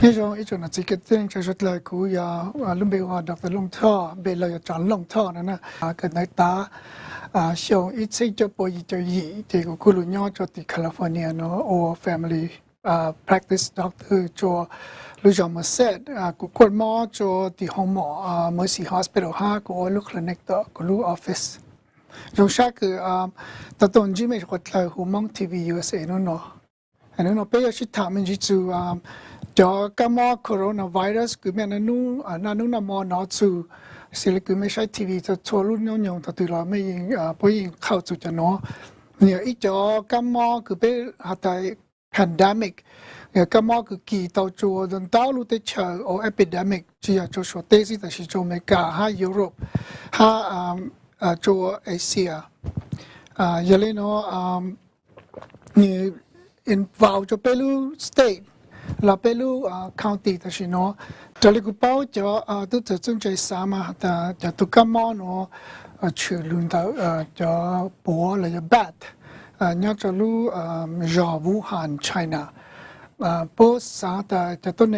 Nyob zoo ib tsoom niam txiv kwv tij neej tsa suav dlawg, kuv yog, lub npe hu ua Doctor Looj Thoj, npe laug yog Tsav Looj Thoj no na. Kawm ntawv tav xyoo ib txhiab cuaj pua yim caum yim ces kuv kuj los nyob rua tim California no ua family practice doctor rua lub zog Merced. Kuv kuaj mob rua tim hoo mom Mercy Hospital hab kuv ua lub clinic tom kuv lub office. Zoo sab kws tau tuaj ntsib mej suav dlawg hu Moob T V U S A hnub no. Hnub no peb yuav sib tham me ntsis txug cov kab mob coronavirus kws mej naj nub naj mo nov txug, xws le kws mej saib T V txhua lub nub nyoog thaum twg los mej puab yeej qhau txug cov nuav. Nwg yog ib cov kab mob kws peb has tas pandemic, yog kab mob kws kis tau rua ntau lub teb chaws, ua epidemic tsi yog rua Suav teb xwb tab sis rua Amelikas hab Europe hab rua Asia. Yog le nuav nwg involve rua peb lub state los peb lub county tam sim nuav. Raws le kuv paub cov tub txawg txuj ntse xaav mas has tas cov tug kab mob nuav tshwm lug ntawm cov puav los yog bat nyob rua lub zog Wuhan, China. Puab xaav tas cov tug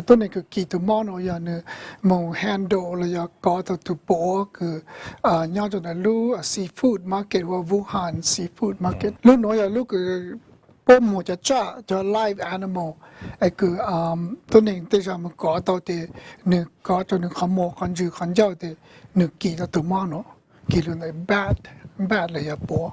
tuab neeg kws kis tug mob nuav yog nwg moog handle los yog kov tau tug puav kws nyob rua ntawm lub seafood market ua Wuhan seafood market. Lub nuav yog lub kws puab muag cov tsaj, cov live animal, es kws tuab neeg tej zag moog kov tau tes nwg kov rua nwg qhov muag qhov ntswg qhov ncauj tes nwg kis tau tug mob nuav, kis lug ntawm bat, bat los yog puav.